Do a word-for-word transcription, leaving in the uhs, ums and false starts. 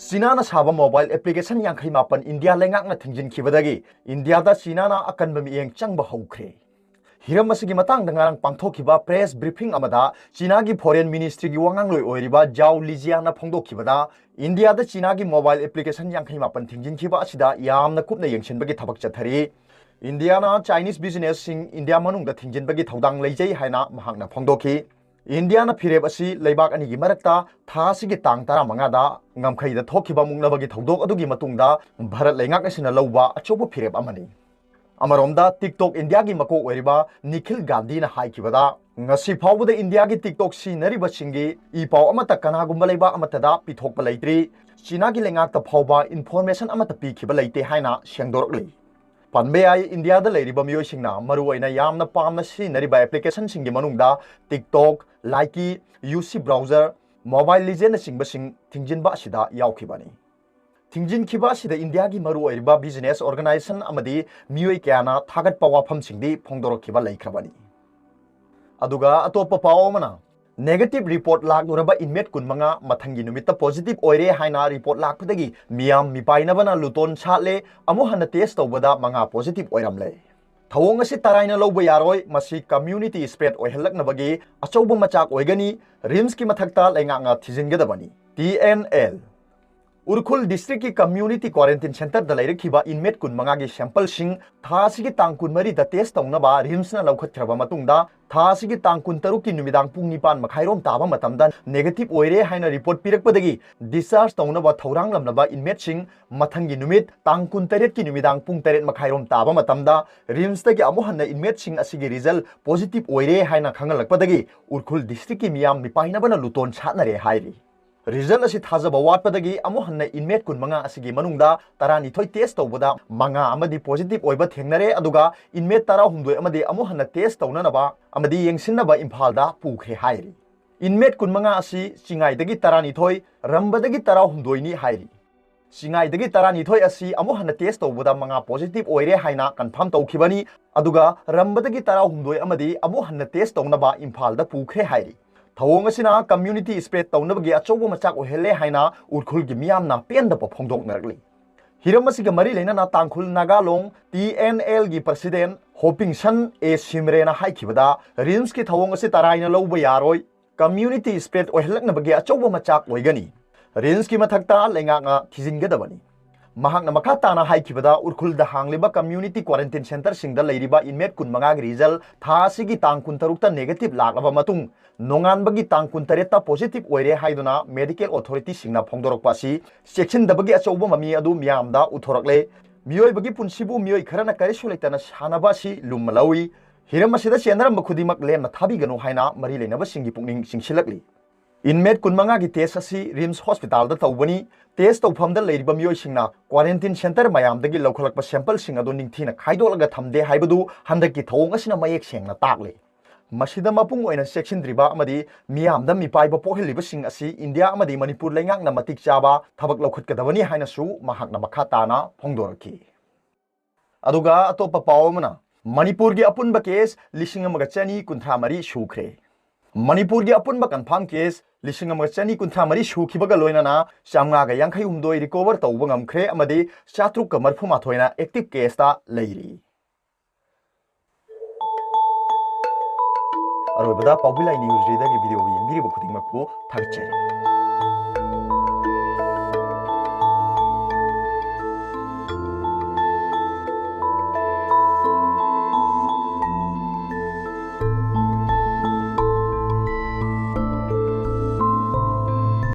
ꯆꯤꯅꯥꯅ ꯁꯥꯕ mobile application ꯌꯥꯡꯈꯩ ꯃꯥꯄꯟ ꯏꯟꯗꯤꯌꯥ ꯂꯩꯉꯥꯛꯅ ꯊꯤꯡꯖꯤꯟꯈꯤꯕꯗꯒꯤ ꯏꯟꯗꯤꯌꯥꯗ ꯆꯤꯅꯥꯅ ꯑꯀꯟꯕ ꯃꯤꯠꯌꯦꯡ ꯆꯪꯕ ꯍꯧꯈ꯭ꯔꯦ꯫ ꯍꯤꯔꯝ ꯑꯁꯤꯒꯤ ꯃꯇꯥꯡꯗ ꯉꯔꯥꯡ ꯄꯥꯡꯊꯣꯛꯈꯤꯕ ꯄ꯭ꯔꯦꯁ ꯕ꯭ꯔꯤꯐꯤꯡ ꯑꯃꯗ ꯆꯤꯅꯥꯒꯤ ꯐꯣꯔꯦꯟ ꯃꯤꯅꯤꯁꯇ꯭ꯔꯤꯒꯤ ꯋꯥꯉꯥꯡꯂꯣꯏ ꯑꯣꯏꯔꯤꯕ ꯖꯥꯎ ꯂꯤꯖꯤꯌꯥꯅ ꯐꯣꯡꯗꯣꯛꯈꯤꯕꯗ, ꯏꯟꯗꯤꯌꯥꯗ ꯆꯤꯅꯥꯒꯤ ꯃꯣꯕꯥꯏꯜ ꯑꯦꯄ꯭ꯂꯤꯀꯦꯁꯟ ꯌꯥꯡꯈꯩ ꯃꯥꯄꯟ ꯊꯤꯡꯖꯤꯟꯈꯤꯕ ꯑꯁꯤꯗ ꯌꯥꯝꯅ ꯀꯨꯞꯅ ꯌꯦꯡꯁꯤꯟꯕꯒꯤ ꯊꯕꯛ ꯆꯠꯊꯔꯤ꯫ ꯏꯟꯗꯤꯌꯥꯅ ꯆꯥꯏꯅꯤꯁ ꯕꯤꯖꯤꯅꯦꯁꯁꯤꯡ ꯏꯟꯗꯤꯌꯥ ꯃꯅꯨꯡꯗ ꯊꯤꯡꯖꯤꯟꯕꯒꯤ ꯊꯧꯗꯥꯡ ꯂꯩꯖꯩ ꯍꯥꯏꯅ ꯃꯍꯥꯛꯅ ꯐꯣꯡꯗꯣꯛꯈꯤ꯫ ꯏꯟꯗꯤꯌꯥꯅ ꯐꯤꯔꯦꯞ ꯑꯁꯤ ꯂꯩꯕꯥꯛ ꯑꯅꯤꯒꯤ ꯃꯔꯛꯇ ꯊꯥ ꯑꯁꯤꯒꯤ ꯇꯥꯡ ꯇꯔꯥꯃꯉꯥꯗ ꯉꯝꯈꯩꯗ ꯊꯣꯛꯈꯤꯕ ꯃꯨꯛꯅꯕꯒꯤ ꯊꯧꯗꯣꯛ ꯑꯗꯨꯒꯤ ꯃꯇꯨꯡꯗ ꯚꯥꯔꯠ ꯂꯩꯉꯥꯛ ꯑꯁꯤꯅ ꯂꯧꯕ ꯑꯆꯧꯕ ꯐꯤꯔꯦꯞ ꯑꯃꯅꯤ꯫ ꯑꯃꯔꯣꯝꯗ, TikTok ꯏꯟꯗꯤꯌꯥꯒꯤ ꯃꯀꯣꯛ ꯑꯣꯏꯔꯤꯕ ꯅꯤꯈꯤꯜ ꯒꯥꯟꯙꯤꯅ ꯍꯥꯏꯈꯤꯕꯗ, ꯉꯁꯤ ꯐꯥꯎꯕꯗ ꯏꯟꯗꯤꯌꯥꯒꯤ TikTok ꯁꯤꯖꯤꯟꯅꯔꯤꯕꯁꯤꯡꯒꯤ ꯏ ꯄꯥꯎ ꯑꯃꯠꯇ ꯀꯅꯥꯒꯨꯝꯕ ꯂꯩꯕꯥꯛ ꯑꯃꯠꯇꯗ ꯄꯤꯊꯣꯛꯄ ꯂꯩꯇ꯭ꯔꯤ꯫ ꯆꯤꯅꯥꯒꯤ ꯂꯩꯉꯥꯛꯇ ꯐꯥꯎꯕ ꯏꯟꯐꯣꯔꯃꯦꯁꯟ ꯑꯃꯠꯇ ꯄꯤꯈꯤꯕ ꯂꯩꯇꯦ ꯍꯥꯏꯅ ꯁꯦꯡꯗꯣꯔꯛꯂꯤ꯫ ꯄꯟꯕ ꯌꯥꯏ, ꯏꯟꯗꯤꯌꯥꯗ ꯂꯩꯔꯤꯕ ꯃꯤꯑꯣꯏꯁꯤꯡꯅ ꯃꯔꯨꯑꯣꯏꯅ ꯌꯥꯝꯅ ꯄꯥꯝꯅ ꯁꯤꯖꯤꯟꯅꯔꯤꯕ ꯑꯦꯄ꯭ꯂꯤꯀꯦꯁꯟꯁꯤꯡꯒꯤ ꯃꯅꯨꯡꯗ TikTok, Likee, UC Browser, Mobile Legend ꯅꯆꯤꯡꯕꯁꯤꯡ ꯊꯤꯡꯖꯤꯟꯕ ꯑꯁꯤꯗ ꯌꯥꯎꯈꯤꯕꯅꯤ꯫ ꯊꯤꯡꯖꯤꯟꯈꯤꯕ ꯑꯁꯤꯗ ꯏꯟꯗꯤꯌꯥꯒꯤ ꯃꯔꯨꯑꯣꯏꯔꯤꯕ ꯕꯤꯖꯤꯅꯦꯁ ꯑꯣꯔꯒꯅꯥꯏꯖꯦꯁꯟ ꯑꯃꯗꯤ ꯃꯤꯑꯣꯏ ꯀꯌꯥꯅ ꯊꯥꯒꯠꯄ ꯋꯥꯐꯝꯁꯤꯡꯗꯤ ꯐꯣꯡꯗꯣꯔꯛꯈꯤꯕ ꯂꯩꯈ꯭ꯔꯕꯅꯤ꯫ ꯑꯗꯨꯒ ꯑꯇꯣꯞꯄ ꯄꯥꯎ ꯑꯃꯅ, ꯅꯦꯒꯦꯇꯤꯚ ꯔꯤꯄꯣꯔꯠ ꯂꯥꯛꯂꯨꯔꯕ ꯏꯟꯃꯦꯠ ꯀꯨꯟꯃꯉꯥ ꯃꯊꯪꯒꯤ ꯅꯨꯃꯤꯠꯇ ꯄꯣꯖꯤꯇꯤꯚ ꯑꯣꯏꯔꯦ ꯍꯥꯏꯅ ꯔꯤꯄꯣꯔꯠ ꯂꯥꯛꯄꯗꯒꯤ ꯃꯤꯌꯥꯝ ꯃꯤꯄꯥꯏꯅꯕꯅ ꯂꯨꯇꯣꯟ ꯁꯥꯠꯂꯦ꯫ ꯑꯃꯨꯛ ꯍꯟꯅ ꯇꯦꯁ ꯇꯧꯕꯗ ꯃꯉꯥ ꯄꯣꯖꯤꯇꯤꯚ ꯑꯣꯏꯔꯝꯂꯦ꯫ ꯊꯧꯑꯣꯡ ꯑꯁꯤ ꯇꯔꯥꯏꯅ ꯂꯧꯕ ꯌꯥꯔꯣꯏ, ꯃꯁꯤ ꯀꯝꯃ꯭ꯌꯨꯅꯤꯇꯤ ꯁ꯭ꯄ꯭ꯔꯦꯗ ꯑꯣꯏꯍꯜꯂꯛꯅꯕꯒꯤ ꯑꯆꯧꯕ ꯃꯆꯥꯛ ꯑꯣꯏꯒꯅꯤ꯫ ꯔꯤꯝꯁꯀꯤ ꯃꯊꯛꯇ ꯂꯩꯉꯥꯛꯅ ꯊꯤꯖꯤꯟꯒꯗꯕꯅꯤ꯫ T N L. ꯎꯔꯈꯨꯜ ꯗꯤꯁꯇ꯭ꯔꯤꯛꯀꯤ ꯀꯝꯃ꯭ꯌꯨꯅꯤꯇꯤ ꯀ꯭ꯋꯥꯔꯦꯟꯇꯤꯟ ꯁꯦꯟꯇꯔꯗ ꯂꯩꯔꯛꯈꯤꯕ ꯏꯟꯃꯦꯠ ꯀꯨꯟꯃꯉꯥꯒꯤ ꯁꯦꯝꯄꯜꯁꯤꯡ ꯊꯥ ꯑꯁꯤꯒꯤ ꯇꯥꯡ ꯀꯨꯟꯃꯔꯤꯗ ꯇꯦꯁ ꯇꯧꯅꯕ ꯔꯤꯝꯁꯅ ꯂꯧꯈꯠꯈ꯭ꯔꯕ ꯃꯇꯨꯡꯗ, ꯊꯥ ꯑꯁꯤꯒꯤ ꯇꯥꯡ ꯀꯨꯟꯇꯔꯨꯛꯀꯤ ꯅꯨꯃꯤꯗꯥꯡ ꯄꯨꯡ ꯅꯤꯄꯥꯟ ꯃꯈꯥꯏꯔꯣꯝ ꯇꯥꯕ ꯃꯇꯝꯗ ꯅꯦꯒꯦꯇꯤꯚ ꯑꯣꯏꯔꯦ ꯍꯥꯏꯅ ꯔꯤꯄꯣꯔꯠ ꯄꯤꯔꯛꯄꯗꯒꯤ ꯗꯤꯁꯆꯥꯔꯖ ꯇꯧꯅꯕ ꯊꯧꯔꯥꯡꯂꯝꯂꯕ ꯏꯟꯃꯦꯠꯁꯤꯡ ꯃꯊꯪꯒꯤ ꯅꯨꯃꯤꯠ ꯇꯥꯡ ꯀꯨꯟꯇꯔꯦꯠꯀꯤ ꯅꯨꯃꯤꯗꯥꯡ ꯄꯨꯡ ꯇꯔꯦꯠ ꯃꯈꯥꯏꯔꯣꯝ ꯇꯥꯕ ꯃꯇꯝꯗ ꯔꯤꯝꯁꯇꯒꯤ ꯑꯃꯨꯛ ꯍꯟꯅ ꯏꯟꯃꯦꯠꯁꯤꯡ ꯑꯁꯤꯒꯤ ꯔꯤꯖꯜ ꯄꯣꯖꯤꯇꯤꯚ ꯑꯣꯏꯔꯦ ꯍꯥꯏꯅ ꯈꯪꯍꯜꯂꯛꯄꯗꯒꯤ ꯎꯔꯈꯨꯜ ꯗꯤꯁꯇ꯭ꯔꯤꯛꯀꯤ ꯃꯤꯌꯥꯝ ꯃꯤꯄꯥꯏꯅꯕꯅ ꯂꯨꯇꯣꯟ ꯁꯥꯠꯅꯔꯦ ꯍꯥꯏꯔꯤ꯫ ꯔꯤꯖꯜ ꯑꯁꯤ ꯊꯥꯖꯕ ꯋꯥꯠꯄꯗꯒꯤ ꯑꯃꯨꯛ ꯍꯟꯅ ꯏꯟꯃꯦꯠ ꯀꯨꯟꯃꯉꯥ ꯑꯁꯤꯒꯤ ꯃꯅꯨꯡꯗ ꯇꯔꯥꯅꯤꯊꯣꯏ ꯇꯦꯁ ꯇꯧꯕꯗ ꯃꯉꯥ ꯑꯃꯗꯤ ꯄꯣꯖꯤꯇꯤꯚ ꯑꯣꯏꯕ ꯊꯦꯡꯅꯔꯦ, ꯑꯗꯨꯒ ꯏꯟꯃꯦꯠ ꯇꯔꯥꯍꯨꯝꯗꯣꯏ ꯑꯃꯗꯤ ꯑꯃꯨꯛ ꯍꯟꯅ ꯇꯦꯁ ꯇꯧꯅꯅꯕ ꯑꯃꯗꯤ ꯌꯦꯡꯁꯤꯟꯅꯕ ꯏꯝꯐꯥꯜꯗ ꯄꯨꯈ꯭ꯔꯦ ꯍꯥꯏꯔꯤ꯫ ꯏꯟꯃꯦꯠ ꯀꯨꯟꯃꯉꯥ ꯑꯁꯤ ꯆꯤꯉꯥꯏꯗꯒꯤ ꯇꯔꯥꯅꯤꯊꯣꯏ, ꯔꯝꯕꯗꯒꯤ ꯇꯔꯥꯍꯨꯝꯗꯣꯏꯅꯤ ꯍꯥꯏꯔꯤ꯫ ꯆꯤꯉꯥꯏꯗꯒꯤ ꯇꯔꯥꯅꯤꯊꯣꯏ ꯑꯁꯤ ꯑꯃꯨꯛ ꯍꯟꯅ ꯇꯦꯁ ꯇꯧꯕꯗ ꯃꯉꯥ ꯄꯣꯖꯤꯇꯤꯚ ꯑꯣꯏꯔꯦ ꯍꯥꯏꯅ ꯀꯟꯐꯥꯔꯝ ꯇꯧꯈꯤꯕꯅꯤ, ꯑꯗꯨꯒ ꯔꯝꯕꯗꯒꯤ ꯇꯔꯥꯍꯨꯝꯗꯣꯏ ꯑꯃꯗꯤ ꯑꯃꯨꯛ ꯍꯟꯅ ꯇꯦꯁ ꯇꯧꯅꯕ ꯏꯝꯐꯥꯜꯗ ꯄꯨꯈ꯭ꯔꯦ ꯍꯥꯏꯔꯤ꯫ ꯊꯧꯑꯣꯡ ꯑꯁꯤꯅ community spread ꯇꯧꯅꯕꯒꯤ ꯑꯆꯧꯕ ꯃꯆꯥꯛ ꯑꯣꯏꯍꯜꯂꯦ ꯍꯥꯏꯅ ꯎꯈ꯭ꯔꯨꯜꯒꯤ ꯃꯤꯌꯥꯝꯅ ꯄꯦꯟꯗꯕ ꯐꯣꯡꯗꯣꯛꯅꯔꯛꯂꯤ꯫ ꯍꯤꯔꯝ ꯑꯁꯤꯒ ꯃꯔꯤ ꯂꯩꯅꯅ ꯇꯥꯡꯈꯨꯜ ꯅꯥꯒꯥ ꯂꯣꯡ T N L ꯒꯤ president ꯍꯣꯄꯤꯡꯁꯟ ꯑꯦ ꯁꯤꯝꯔꯦꯅ ꯍꯥꯏꯈꯤꯕꯗ, RIMSꯀꯤ ꯊꯧꯑꯣꯡ ꯑꯁꯤ ꯇꯔꯥꯏꯅ ꯂꯧꯕ ꯌꯥꯔꯣꯏ, community spread ꯑꯣꯏꯍꯜꯂꯛꯅꯕꯒꯤ ꯑꯆꯧꯕ ꯃꯆꯥꯛ ꯑꯣꯏꯒꯅꯤ꯫ RIMSꯀꯤ ꯃꯊꯛꯇ ꯂꯩꯉꯥꯛꯅ ꯊꯤꯖꯤꯟꯒꯗꯕꯅꯤ꯫ ꯃꯍꯥꯛꯅ ꯃꯈꯥ ꯇꯥꯅ ꯍꯥꯏꯈꯤꯕꯗ, ꯎꯈ꯭ꯔꯨꯜꯗ ꯍꯥꯡꯂꯤꯕ community quarantine centreꯁꯤꯡꯗ ꯂꯩꯔꯤꯕ inmate ꯀꯨꯟꯃꯉꯥꯒꯤ result ꯊꯥ ꯑꯁꯤꯒꯤ ꯇꯥꯡ ꯀꯨꯟꯇꯔꯨꯛꯇ negative ꯂꯥꯛꯂꯕ ꯃꯇꯨꯡ, ꯅꯣꯡꯉꯥꯟꯕꯒꯤ ꯇꯥꯡ ꯀꯨꯟꯇꯔꯦꯠꯇ positive ꯑꯣꯏꯔꯦ ꯍꯥꯏꯗꯨꯅ medical authorityꯁꯤꯡꯅ ꯐꯣꯡꯗꯣꯔꯛꯄ ꯑꯁꯤ ꯆꯦꯛꯁꯤꯟꯗꯕꯒꯤ ꯑꯆꯧꯕ ꯃꯃꯤ ꯑꯗꯨ ꯃꯤꯌꯥꯝꯗ ꯎꯠꯊꯣꯔꯛꯂꯦ꯫ ꯃꯤꯑꯣꯏꯕꯒꯤ ꯄꯨꯟꯁꯤꯕꯨ ꯃꯤꯑꯣꯏ ꯈꯔꯅ ꯀꯔꯤꯁꯨ ꯂꯩꯇꯅ ꯁꯥꯟꯅꯕ ꯑꯁꯤ ꯂꯨꯝꯅ ꯂꯧꯏ꯫ ꯍꯤꯔꯝ ꯑꯁꯤꯗ ꯆꯦꯟꯅꯔꯝꯕ ꯈꯨꯗꯤꯡꯃꯛ ꯂꯦꯝꯅ ꯊꯥꯕꯤꯒꯅꯨ ꯍꯥꯏꯅ ꯃꯔꯤ ꯂꯩꯅꯕꯁꯤꯡꯒꯤ ꯄꯨꯛꯅꯤꯡ ꯆꯤꯡꯁꯤꯜꯂꯛꯂꯤ꯫ Inmate ꯀꯨꯟꯃꯉꯥꯒꯤ test ꯑꯁꯤ RIMS hospitalꯗ ꯇꯧꯕꯅꯤ꯫ Test ꯇꯧꯐꯝꯗ ꯂꯩꯔꯤꯕ ꯃꯤꯑꯣꯏꯁꯤꯡꯅ quarantine centre ꯃꯌꯥꯝꯗꯒꯤ ꯂꯧꯈꯠꯂꯛꯄ sampleꯁꯤꯡ ꯑꯗꯨ ꯅꯤꯡꯊꯤꯅ ꯈꯥꯏꯗꯣꯛꯂꯒ ꯊꯝꯗꯦ ꯍꯥꯏꯕꯗꯨ ꯍꯟꯗꯛꯀꯤ ꯊꯧꯑꯣꯡ ꯑꯁꯤꯅ ꯃꯌꯦꯛ ꯁꯦꯡꯅ ꯇꯥꯛꯂꯤ꯫ ꯃꯁꯤꯗ ꯃꯄꯨꯡ ꯑꯣꯏꯅ ꯆꯦꯛꯁꯤꯟꯗ꯭ꯔꯤꯕ ꯑꯃꯗꯤ ꯃꯤꯌꯥꯝꯗ ꯃꯤꯄꯥꯏꯕ ꯄꯣꯛꯍꯜꯂꯤꯕꯁꯤꯡ ꯑꯁꯤ ꯏꯟꯗꯤꯌꯥ ꯑꯃꯗꯤ ꯃꯅꯤꯄꯨꯔ ꯂꯩꯉꯥꯛꯅ ꯃꯇꯤꯛ ꯆꯥꯕ ꯊꯕꯛ ꯂꯧꯈꯠꯀꯗꯕꯅꯤ ꯍꯥꯏꯅꯁꯨ ꯃꯍꯥꯛꯅ ꯃꯈꯥ ꯇꯥꯅ ꯐꯣꯡꯗꯣꯔꯛꯈꯤ꯫ ꯑꯗꯨꯒ ꯑꯇꯣꯞꯄ ꯄꯥꯎ ꯑꯃꯅ, ꯃꯅꯤꯄꯨꯔꯒꯤ ꯑꯄꯨꯟꯕ case ꯂꯤꯁꯤꯡ ꯑꯃꯒ ꯆꯅꯤ ꯀꯨꯟꯊ꯭ꯔꯥ ꯃꯔꯤ ꯁꯨꯈ꯭ꯔꯦ꯫ ꯃꯅꯤꯄꯨꯔꯒꯤ ꯑꯄꯨꯟꯕ confirm case ꯂꯤꯁꯤꯡ ꯑꯃꯒ ꯆꯅꯤ ꯀꯨꯟꯊ꯭ꯔꯥ ꯃꯔꯤ ꯁꯨꯈꯤꯕꯒ ꯂꯣꯏꯅꯅ ꯆꯥꯝꯃꯉꯥꯒ ꯌꯥꯡꯈꯩ ꯍꯨꯝꯗꯣꯏ recover ꯇꯧꯕ ꯉꯝꯈ꯭ꯔꯦ ꯑꯃꯗꯤ ꯆꯥꯇ꯭ꯔꯨꯛꯀ ꯃꯔꯤꯐꯨ ꯃꯥꯊꯣꯏꯅ active caseꯇ ꯂꯩꯔꯤ꯫ ꯑꯔꯣꯏꯕꯗ ꯄꯥꯎꯕꯤ ꯂꯥꯏ ꯅ꯭ꯌꯨꯁ ꯔꯤꯗꯔꯒꯤ video ꯌꯦꯡꯕꯤꯔꯤꯕ ꯈꯨꯗꯤꯡꯃꯛꯄꯨ ꯊꯥꯒꯠꯆꯔꯤ꯫